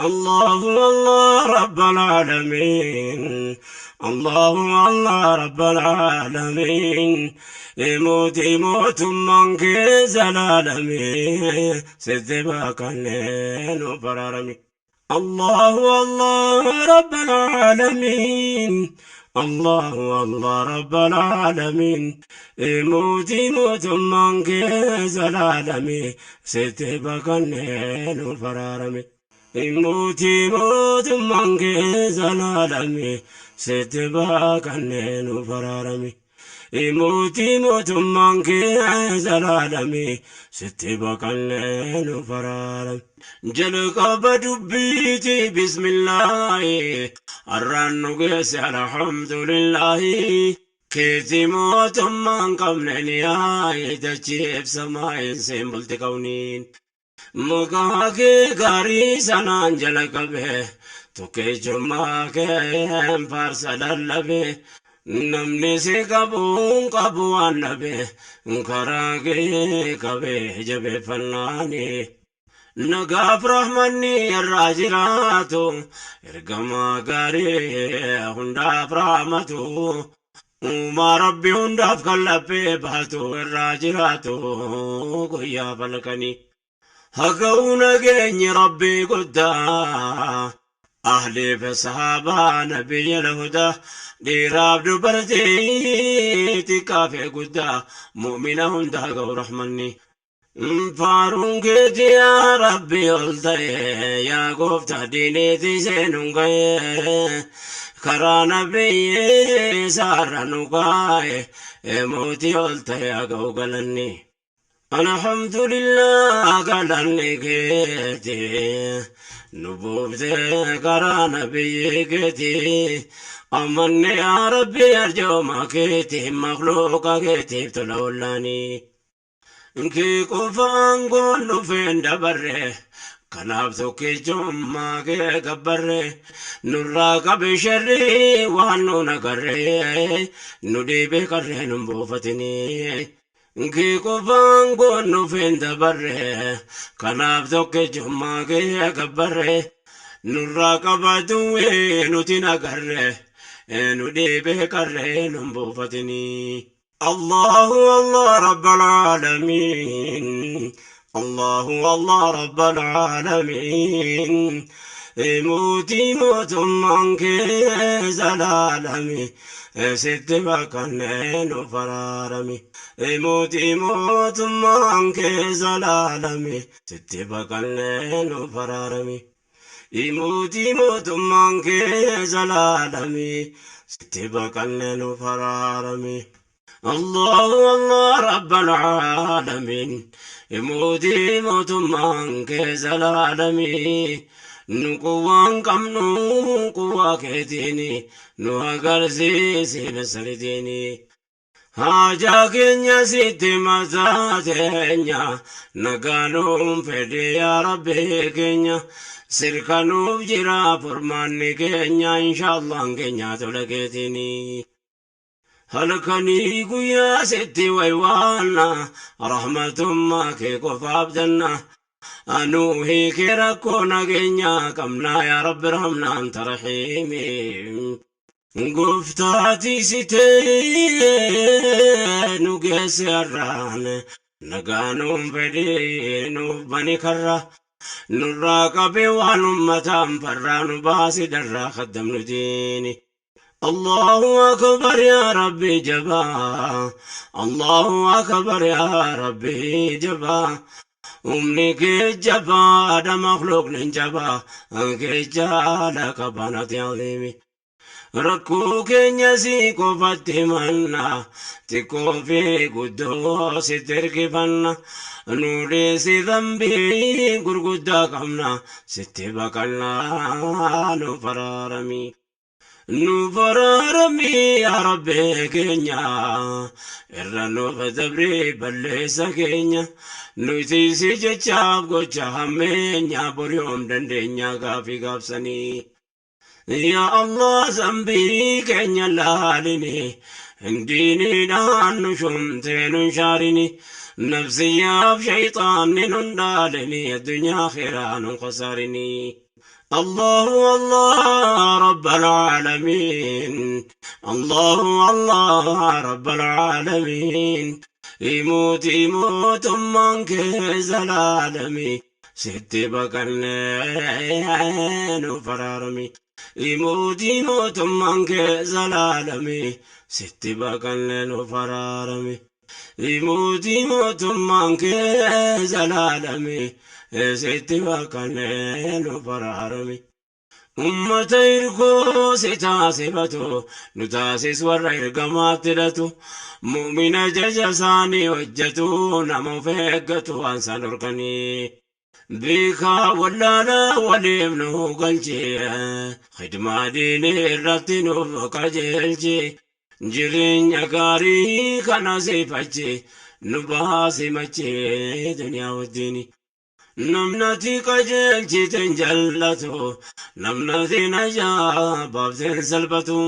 Allahu Allah Rabbal Aalamiin. Allahu Allah Rabbal Aalamiin. Mootii mootummaan kee zalaalamii sitti baqannee nu baraarami. Allahu Allah Rabbal Aalamiin. Allahu Allah Rabbal Aalamiin. Mootii mootummaan kee zalaalamii sitti baqannee nu baraarami. Mootii mootummaan kee zalaalamii sitti baqannee nu baraarami. Mootii mootummaan kee zalaalamii sitti baqannee nu baraarami. Jalqaba dubbiiti bismillaahi har'aan nu geesse alhamdulillaahi. Keetii mootummaan qabne ni yaa'i dachii ibsamaa hin seen bulti kawniin. Maqaa kee gaarii sanaan jala qabe tokkichummaa keen faarsa lallabe namni si qabuun qabu waan dhabe karaa kee qabe jabeeffannaani. Nagaaf rahmanni irraa jiraatu ergamaa gaarii hundaaf rahmatu uumaa rabbi hundaaf kan laphee baatu irraa jiraatu guyyaa falkanii. Haga'uu nageenyi rabbii guddaa ahlii fi sahaabaa nabiyya lahudaa dhiiraaf dubartii xiqqaa fi guddaa mu'mina hundaa ga'u rahmanni. Faaruun keeti yaa rabbi ol ta'e yaa gooftaa diineeti seenuun ga'e karaa nabiyyi isaarra nu kaa'e mootii ol ta'e haa ga'u galanni. Alhamdulillah galanni keeti nu buuftee karaa nabiyyi keeti amanne yaa rabbi arjooma keeti makluuqa keetiif tola ollaanii. Kee qofaan goon dhufeen dabarre kanaaf tokkichummaa kee gabbarre nurraa qabe sharrii waan nu nagarre nu dhiibee qarree nun buufatinii. Kee qofaan goon dhufeen dabarre kanaaf tokkichummaa kee gabbarre nurraa qaba duwwee nuti nagarre nu dhiibee qarree nun buufatinii. Allahu Allah Rabbal Aalamiin. Allahu Allah Rabbal Aalamiin. Mootii mootummaan kee zalaalami sitti baqannee nu faraarami. Mootii mootummaan kee zalaalami sitti baqannee nu faraarami. Mootii mootummaan kee zalaalami sitti baqannee nu faraarami. Allahu Allah Rabbal Aalamiin. Mootii mootummaan kee zalaalami nu quwwaan qabnu quwwaa keetiin nu agarsiisi nasritiin. Haajaa keenya sitti mataa teenya nagaa nuun fedhe yaa rabbi keenya sirka nuuf jira furmaanni keenya inshaallaan keenya tola keetiini. Halkanii guyyaa sitti waywaanna rahmatummaa kee qofaaf janna anuu hiikee rakkoo nageenya qabnaa yaa rabbi rahmna anta rahiimi. Gooftaa tiisitee nu geesse har'aan nagaa nuun fedhee nuuf bani karra nurraa qabee waan ummataan farraa nu baasi darraa kaddamnu diini. Allahu akbar yaa Rabbi jabaa Allahu akbar yaa Rabbi jabaa Humni kee jabaadha makhluuqni jabaa kee jaala qabanati aziimi. Rakkoo keenya si qofatti himanna xiqqoo fi guddoo sitti hirkifanna nu dhiisi dambii gurguddaa qabna sitti baqanna nu faraarami. Nu faraarami yaa Rabbi keenya irra nuuf dabri balleessa keenya nuti si jechaaf gocha hammeenya bor yoom dandeenya gaafii gaafsanii. Yaa Allah zambii keenya laalini diiniidhaan nu shumtee nun shaarini nafsiyyaaf shayxaanni nun dhaalini addunyaa akhiraa nun khasaarini. Allahu Allah Rabbal Aalamiin. Allahu Allah Rabbal Aalamiin. Mootii mootummaan kee zalaalami. Sitti baqannee nu faraarami. Mootii mootummaan kee zalaalami. Sitti baqannee nu faraarami. Mootii mootummaan kee zalaalami. Sitti baqannee nu faraarami. Ummata hirkoo si taasifatu, nu taasis warra ergamaatti hidhatu, mu'mina jaja isaanii hojjetu, nama of eeggatu waan isaan dhorkanii. Beekaa wallaalaa waliif nu galchi, khidmaa diinii irratti nuuf qajeelchi, jireenya gaarii kana sifachi, nu baasi machi duniyaa wajjini. Namnati qajeelchiten jallatu, namnati najaa baafteen salphatu,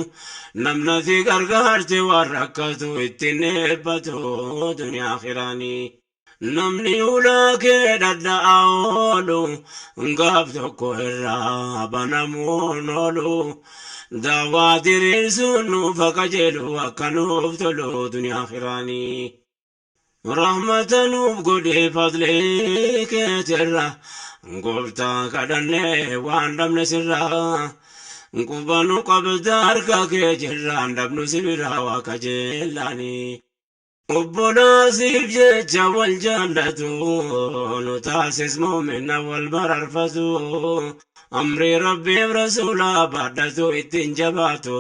namnati gargaarte waan rakkatu ittiin eebbatu duniyaa akhiraanii. Namni ulaa kee dhadha'aa oolu gaaf tokko irraa banamuun oolu. Daawaa diriirsuun nuuf qajeelu akka nuuf tolu duniyaa akhiraanii. Rahmata nuuf godhee fadlee keetirra gooftaa kadhannee waan dhabne sirraa quba nu qabda harka kee jirraan dhabnu si biraa waa kajeellaanii. Obbolaa siif jecha wal jaallatu nu taasis muumina wal bararfatu amrii rabbiif rasuulaa baadhatu ittiin jabaatu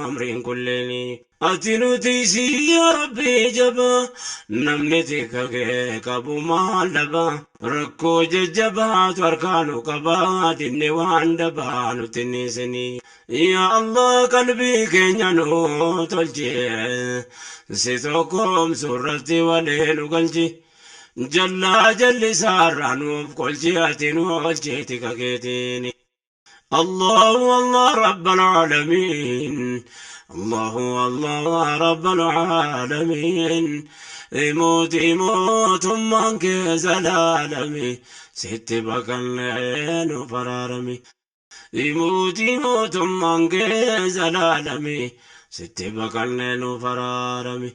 amriin kulleeni. Ati nuti si yaa rabbii jabaa namni tika kee qabu maal dhaba rakkoo jajjabaatu harkaa nu qaba dinne waan dabaa nutti niisini. Yaa Allah qalbii keenya nu tolchi si tokkoomsu irratti walii nu galchi jallaa jallisaarraa nuuf qolchi ati nu oolchi tika keetiin. Allahu Allah Rabbal Aalamiin. Allahu Allah Rabbal Aalamiin. Mootii mootummaan kee zalaalami sitti baqannee nu faraarami. Mootii mootummaan kee zalaalami sitti baqannee nu faraarami.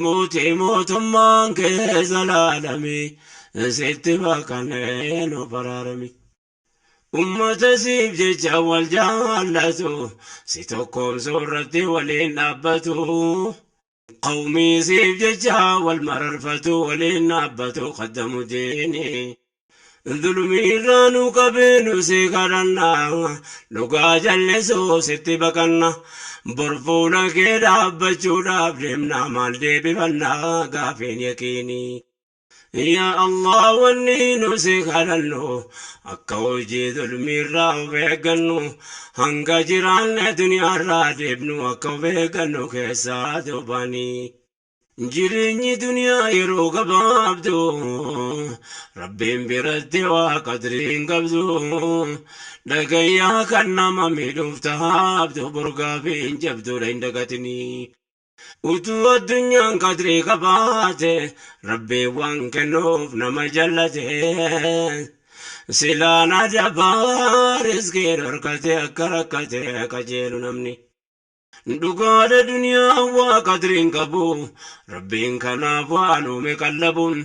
Mootii mootummaan kee zalaalami sitti baqannee nu faraarami. Ummata siif jecha wal jaallatu si tokkoomsuu irratti waliin dhaabbatu. Qawmii siif jecha wal mararfatu waliin dhaabbatu qaddamu diini. Zulmii irraa nu qabee nu si kadhanna dhugaa jallisuu sitti baqanna. Bor fuula kee dhaabbachuudhaaf deemna maal deebifanna gaafiin yaqiinii. Yaa Allah wanni nu si kadhannu akka hojii zulmiirraa of eeggannu hanga jiraanne duniyaarraa deebnu akka of eeggannu keessaa duubanii. Jireenyi duniyaa yeroo gabaabdu rabbiin biratti waa qadrii hin qabdu dhagayyaa kan nama miidhuuf taabdu borgaa fi hin jabduudha hin dagatinii. Utuu addunyaan qadrii qabaate rabbiin waan kennuuf nama jallate silaan adabaa riskii dhorkate akka rakkate qajeelu namni. Dhugaadha duniyaa waa qadriin qabu rabbiin kanaaf waan uume qallabuun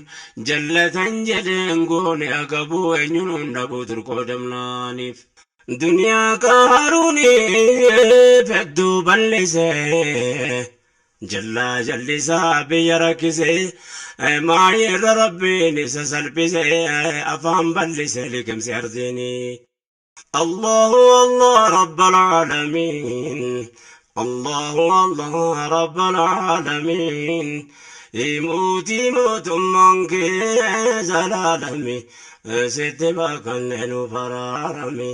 jallatan jedheen goone agabu eenyuun hin dhabu turqoo damnaaniif. Duniyaa qaaruuniif hedduu bal'ise jallaa jallisaa biyya rakkise maayirra rabbiin isa salphise afaan bal'ise liqimse ardiini. Allahu Allah Rabbal Aalamiin. Allahu Allah Rabbal Aalamiin. Mootii mootummaan kee zalaalami sitti baqanne nu faraarami.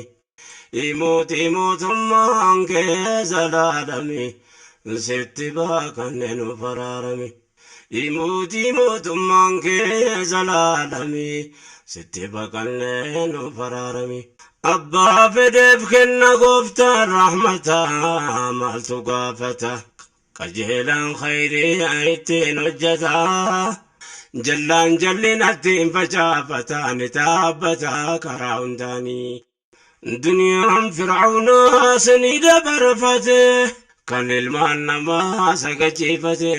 Mootii mootummaan kee zalaalami sitti baqanne nu faraarami. Mootii mootummaan kee zalaalami sitti baqanne nu faraarami. Abbaa fedheef kenna gooftaan rahmata maaltu gaafata. Qajeelaan khayrii ittiin hojjeta. Jallaan jallinatti hin facaafata ni taabbata karaa hundaanii. Duniyaan fir'aawnaa sanii dabarfate kan ilmaan namaa sagachiifate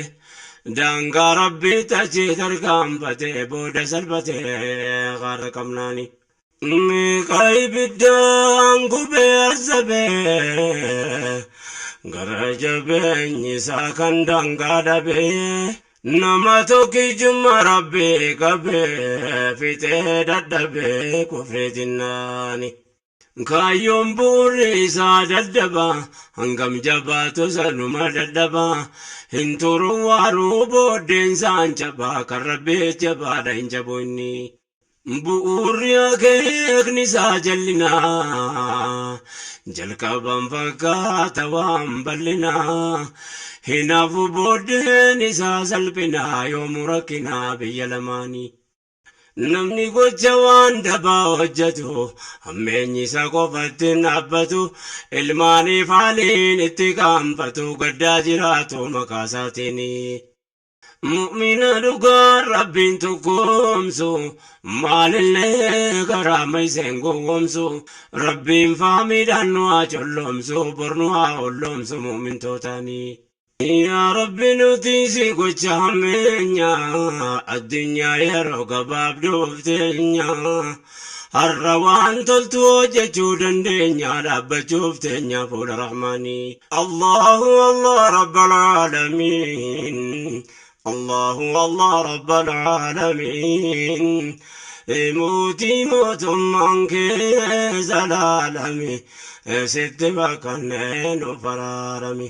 daangaa rabbii tachi tarkaanfate booda salphate qaarra qabnaani. Meeqa ibiddaan gubee azzabee gara jabeenyi isaa kan daangaa dhabee nama tokkichummaa rabbii qabee fixee dadhabee kufree jinnaani. Kaayyoon bu'uurri isaa daddaba hangam jabaatu sanuma dadhaba hin turu waaruu booddeen isaan cabaa kan rabbii jabaadha hin jabu inni. Bu'uurri akeekni isaa jallinaa jalqaban fakkaata waan bal'inaa hinaafu booddeen isaa salphinaa yoomuu rakkinaa biyya lamaanii. Namni gocha waan dabaa hojjetu hammeenyi isaa qofatti hin dhaabbatu ilmaaniif haaliin itti qaanfatu gaddaa jiraatu maqaa isaatiin. Mu'mina dhugaa rabbiin tokkoomsu maalillee karaa mayseen gowwoomsu rabbiin faamiidhaan nu haa colloomsu bor nu haa olloomsu mu'mintootaanii. Yaa Rabbi nuti si gocha hammeenya addunyaa yeroo gabaabduuf teenya har'a waan toltu hojjechuu dandeenya dhaabbachuuf teenya fuula rahmaanii. Allahu Allah Rabbal Aalamiin Allahu Allah Rabbal Aalamiin Mootii mootummaan kee zalaalami sitti baqannee nu faraarami.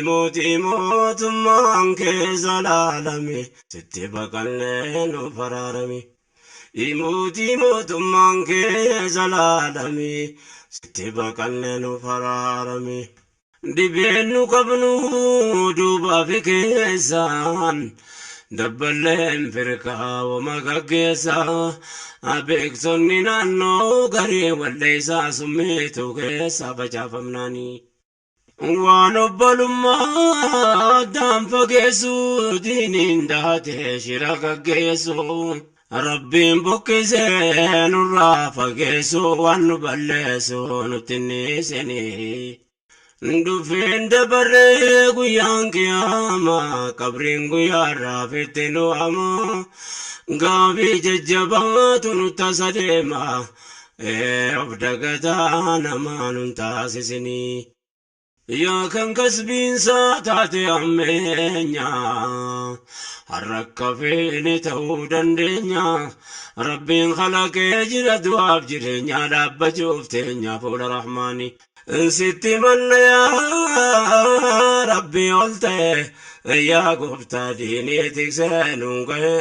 Mootii mootummaan kee zalaalami sitti baqannee nu faraarami. Mootii mootummaan kee zalaalami sitti baqannee nu faraarami. Dhibeen nu qabnu duubaa fi keessaan dabballeen firqaa wama gaggeessa beektonni naannoo garii walleessaa summiitu keessa facaafamnaanii. Waan obbolummaa addaan fageessu diiniin daate shira gaggeessu rabbiin buqqisee nurraa fageessu waan nu balleessu nutti hin. Dhufeen dabarree guyyaan qiyaamaa qabriin guyyaa raafitti nu ama gaabii jajjabaatu nu tasa deema of dagataa namaa nun taasisinii. Yaa kan kasbiinsaa taate ammeenya har'a akka feene ta'uu dandeenya rabbiin kalaqee jira du'aaf jireenya dhaabbachuuf teenya fuula rahmaani. Sitti manna yaa rabbi ol ta'e yaa gooftaa diinii tiksee nuun ga'e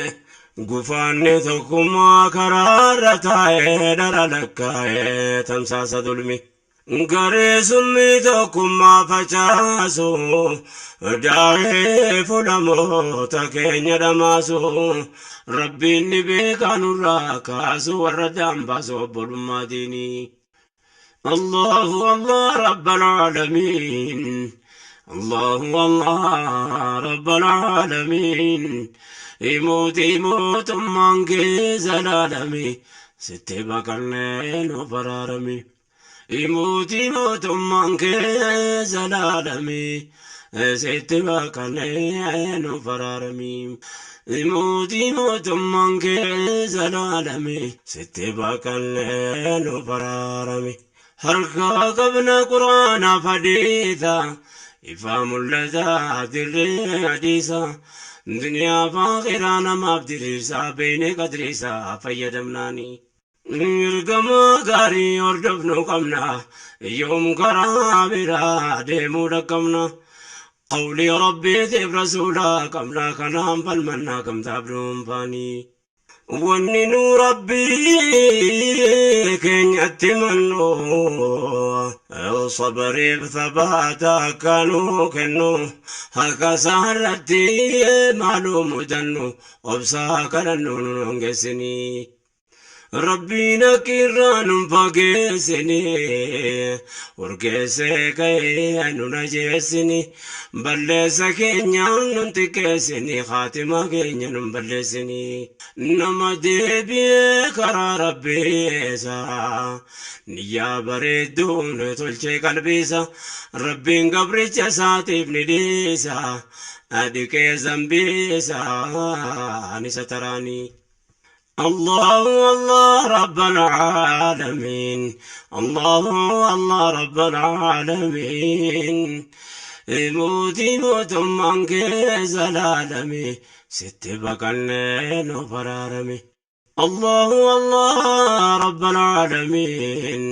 gufaanni tokkummaa karaarra taa'ee dhara lakkaa'ee tamsaasa dulmi. Garee summii tokkummaa facaasu daa'ee fulamoota keenya dhamaasu rabbiin ni beekaa nurraa kaasu warra dambaasu obbolummaa diinii. Allahu Allah Rabbal Aalamiin. Allahu Allah Rabbal Aalamiin. Mootii mootummaan kee zalaalami sitti baqannee nu faraarami. Mootii mootummaan kee zalaalami sitti baqannee nu faraarami. Mootii mootummaan kee zalaalami sitti baqannee nu faraarami. Harka qabna quraanaaf hadiisa ifaa mul'ataa dirree hadiisa duniyaa fi akhiraa namaaf diriirsaa beeynee qadriisaa fayyadamnaani. Ergamaa gaarii hordofnu qabna yoom karaa biraa deemuu dhaqqabna. Qawlii rabbiitiif rasuulaa qabna kanaan falmannaa gamtaaf dhuunfaanii. Wanni nu rabbii keenyatti mannu sabariif thabaata akka nuu kennu harka isaarratti maaluu mudannu obsaa kadhannu nu hongessinii. Rabbiin akirraa nun fageessini, urgeessee ka'ee nun ajeessini, balleessa keenyaan nun xiqqeessini, khaatima keenya nun balleessini. Nama deebi'ee karaa Rabbiisa, niyyaa bareedduun tolchee qalbiisa, Rabbiin gabricha isaatiif ni dhiisa, dhiqee zambiisa ni sataraanii. الله الله رب العالمين، الله الله رب العالمين، mootii mootummaan kee zalaalami, sitti baqannee nu faraarami. الله الله رب العالمين،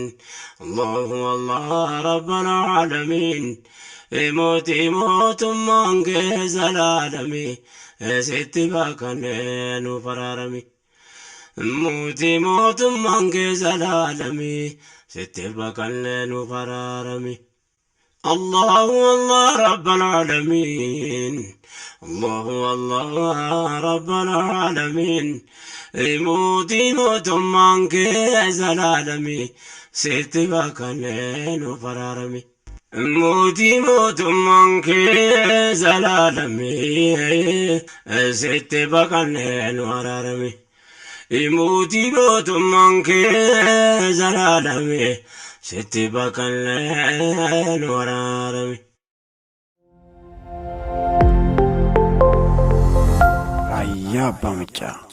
الله الله رب العالمين، mootii mootummaan kee zalaalami, sitti baqannee nu faraarami. Mootii mootummaan kee zalaalami, sitti baqannee nu faraarami. الله الله رب العالمين، الله الله رب العالمين، mootii mootummaan kee zalaalami, sitti baqannee nu faraarami. Mootii mootummaan kee zalaalami, sitti baqannee nu araarami. Mootii mootummaan kee zalaalami, sitti baqannee nu araarami. Raayyaa Abbaa Maccaa.